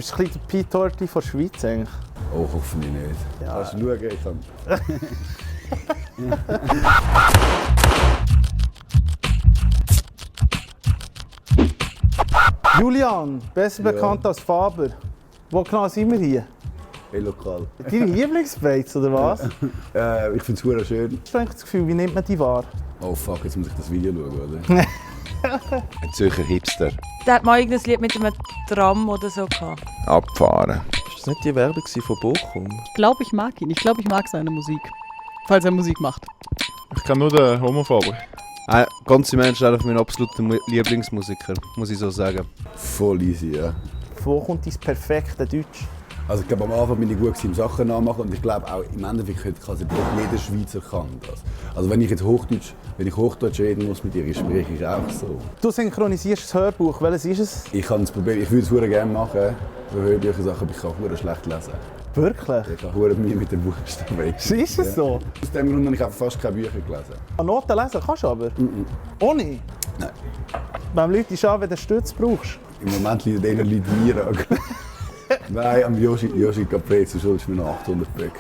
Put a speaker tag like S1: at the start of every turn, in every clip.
S1: Bist du ein bisschen der Pete Doherty von der Schweiz eigentlich?
S2: Oh, hoffentlich nicht.
S1: Ja.
S2: Kannst du schauen? Ich kann...
S1: Julian, besser bekannt als Faber. Wo genau sind wir hier?
S2: Hey, lokal.
S1: Deine Lieblingsbeiz, oder was?
S2: Ich finde es super schön.
S1: Hast du eigentlich das Gefühl, wie nimmt man die wahr?
S2: Oh fuck, jetzt muss ich das Video schauen, oder? Ein Zürcher Hipster.
S3: Der hat mal irgendein Lied mit einem Tram oder so gehabt.
S4: Abfahren.
S5: Ist das nicht die Werbung von Bochum?
S6: Ich glaube, ich mag ihn. Ich glaube, ich mag seine Musik. Falls er Musik macht.
S7: Ich kenne nur den Homofaber.
S5: Ganze Mensch ist einfach mein absoluter Lieblingsmusiker, muss ich so sagen.
S2: Voll easy, ja.
S1: Wo kommt dein perfekte Deutsch?
S2: Also ich glaube, am Anfang bin ich gut im Sachen nachmachen und ich glaube auch im Endeffekt kann quasi jeder Schweizer kann das. Also wenn ich jetzt Hochdeutsch reden muss mit dir, spreche ich auch so.
S1: Du synchronisierst das Hörbuch, welches ist es?
S2: Ich kann das probieren, ich würde es sehr gerne machen, so Hörbücher-Sachen, aber ich kann sehr schlecht lesen.
S1: Wirklich?
S2: Ich kann sehr Mühe mit den Buchstaben.
S1: Ist es so?
S2: Aus dem Grund habe ich einfach fast keine Bücher gelesen.
S1: Noten lesen kannst du aber? Ohne?
S2: Nein.
S1: Beim Leute ist an, wenn du Stütz brauchst.
S2: Im Moment liegt denen Leute mir an. Nein, am Yoshi Caprezzo schuldest du mir noch 800 Böcke.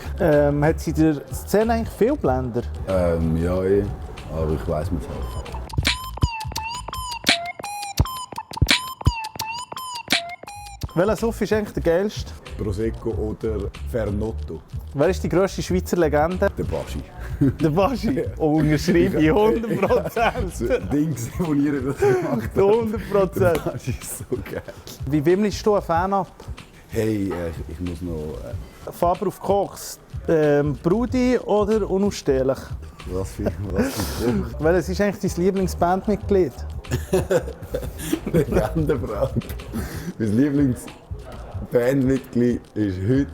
S1: Hat sie in der Szene eigentlich viel Blender?
S2: Ja, aber ich weiss mir halt.
S1: Welcher Suff ist eigentlich der geilste?
S2: Prosecco oder Fernotto.
S1: Wer ist die grösste Schweizer Legende?
S2: Der Baschi.
S1: Der Baschi. Oh, unterschreibe ich 100%.
S2: Dings, wo ihr das gemacht habt.
S1: 100%.
S2: Der Baschi ist so geil.
S1: Wie wimmelst du einen Fan ab?
S2: Hey, ich muss noch...
S1: Faber auf Koks. Brudi oder unausstehlich?
S2: Was für Koch?
S1: Welches ist eigentlich dein Lieblingsbandmitglied?
S2: Legendenfrage. Mein Lieblingsbandmitglied ist heute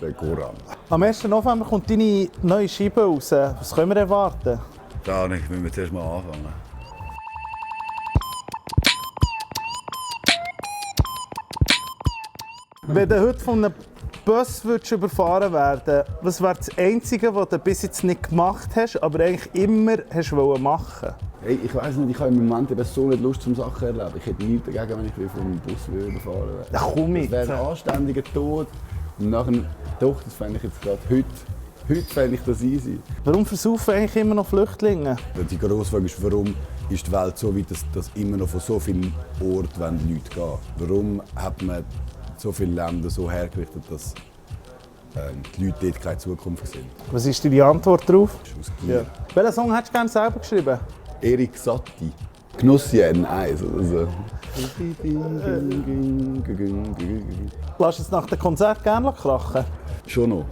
S2: der Goran.
S1: Am 1. November kommt deine neue Scheibe raus. Was können wir erwarten?
S2: Da nicht, müssen wir zuerst mal anfangen.
S1: Wenn du heute von einem Bus überfahren werden, was wäre das Einzige, was du bis jetzt nicht gemacht hast, aber eigentlich immer hast machen?
S2: Hey, ich weiss nicht, ich habe im Moment eben so nicht Lust zum Sachen zu erleben. Ich hätte nichts dagegen, wenn ich von einem Bus überfahren würde.
S1: Ja, komm mit.
S2: Das wäre ein anständiger Tod. Und nachher, doch, das fände ich jetzt gerade heute. Heute fände ich das easy.
S1: Warum versaufen eigentlich immer noch Flüchtlinge?
S2: Die grosse Frage ist, warum ist die Welt so weit, dass immer noch von so vielen Orten Leute gehen? Warum hat man so viele Länder so hergerichtet, dass die Leute dort keine Zukunft sehen?
S1: Was ist deine Antwort darauf?
S2: Aus Gier.
S1: Welchen Song hättest du gerne selber geschrieben?
S2: Erik Satie. Genussien 1 oder so.
S1: Lass es nach dem Konzert gerne krachen.
S2: Schon noch.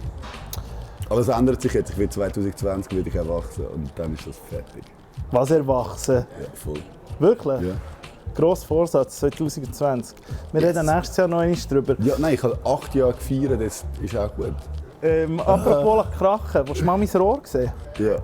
S2: Aber es ändert sich jetzt. Ich will 2020 werde ich erwachsen und dann ist das fertig.
S1: Was erwachsen?
S2: Ja, voll.
S1: Wirklich?
S2: Ja.
S1: Grosser Vorsatz 2020. Wir reden nächstes Jahr noch einmal drüber.
S2: Ja, nein, ich habe 8 Jahre gefeiert, das ist auch gut.
S1: Apropos krachen, willst du mal mein Rohr sehen?
S2: Ja.